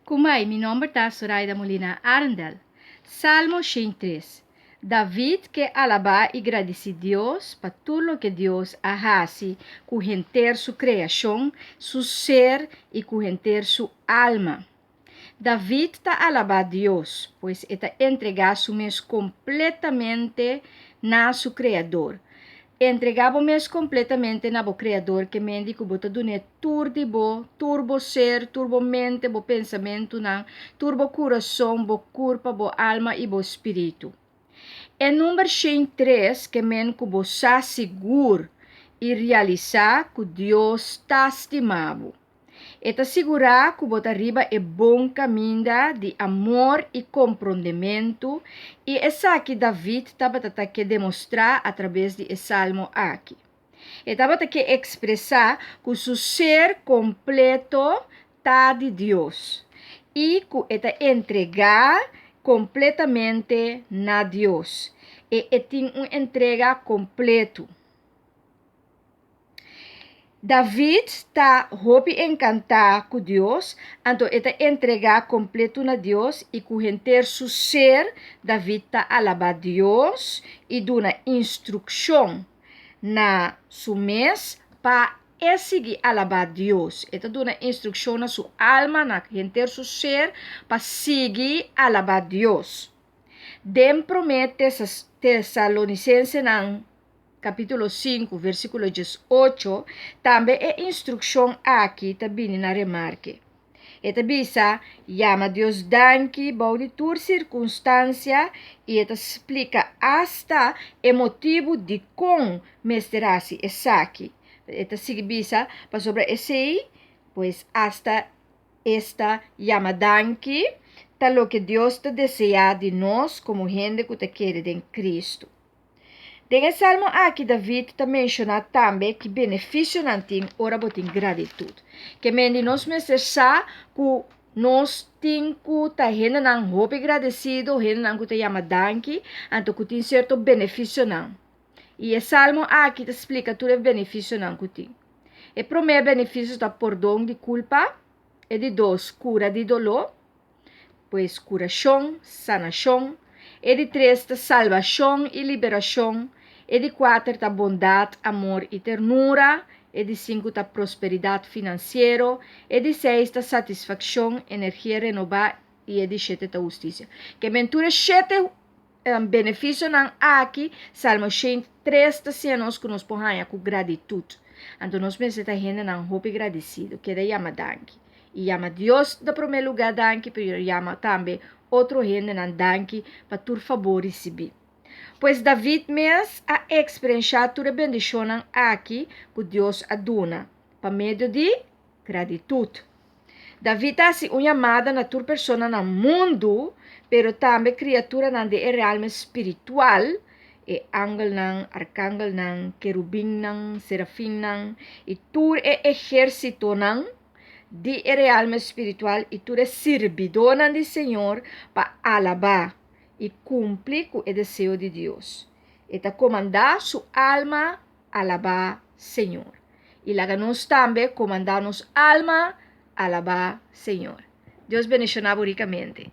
Kumai, mi nomber ta Soraida Molina Arendel. Salmo 103. David ke alabá i gradisí Dios pa tur loke Dios a hasi ku henter su kreashon, su ser i ku henter su alma. David ta alabá Dios, pues e ta entregá su mes kompletamente na su Kreador. Entregá bo mes kompletamente na bo Kreador ke men di ku bo ta dun'é tur di bo, tur bo ser, tur bo mente, bo pensamentunan, tur bo kurason, bo kurpa, bo alma i bo spiritu. E number 103 ke men ku bo sa sigur i realisá ku Dios ta stima bo. E ta sigurá ku bo ta riba e bon kaminda di amor i komprondementu, i esaki David tabata ta ke demostrá atrabes di e salmo aki. E tabata ke ekspresá ku su ser kompleto ta di Dios i ku e ta entregá kompletamente na Dios. E e tin un entrega kompletu. David ta hopi enkantá ku Dios, anto e ta entregá kompletu na Dios i ku henter su ser David ta alabá Dios i duna instrukshon na su mes pa e sigui alabá Dios. E ta duna instrukshon na su alma, na henter su ser pa sigui alabá Dios. Den Promé Tesalonisensenan capítulo 5, versículo 18, tambe e instrukshon aki ta bini na remarke. E ta bisa, yama Dios danki bou di tur sirkunstansia i e ta splika asta e motibu dikon mester hasi esaki. E ta sigui bisa, pasobra esei, pues asta esta yama danki, ta loke Dios ta deseá di nos komo hende ku ta kere den Kristu. Den e salmo aki David ta menshoná tambe ki benefisionan tin ora bo tin gratitut. Ke men di nos mester sa ku nos tin ku ta hendenan hopi gradesido, hendenan ku ta yama danki, anto ku tin sierto benefisionan. I e salmo aki ta splika tur e benefisionan ku tin. E promé benefisio ta pordon di kulpa, e di dos kura di doló, pues kurashon, sanashon, e di tres ta salbashon i liberashon, e di kuater ta bondat, amor i ternura, e di sinku ta prosperidat finansiero, e di seis ta satisfakshon, energia renobá i e di shete ta hustisia. Ke men tur e shete benefisionan aki, Salmo 103 ta siña nos ku nos por haña ku gratitut. Anto nos mester ta hendenan hopi gradisido, keda yama danki. I yama Dios na promé lugá danki, pero yama tambe otro hendenan danki pa tur fabor risibí. Pues David mes a eksperenshá tur e bendishonnan aki ku Dios a duna pa medio di gratitut. David a hasi un yamada na tur persona na mundu, pero tambe kriaturanan den e realme spiritual, e angelnan, arkangelnan, kerubinnan, serafinnan i tur e ehérsitonan di e realme spiritual i tur e sirbidónan di Señor pa alabá i kumpli ku e deseo di Dios. E ta komandá su alma alabá Señor. I laga nos tambe komandá nos alma alabá Señor. Dios bendishoná bo rikamente.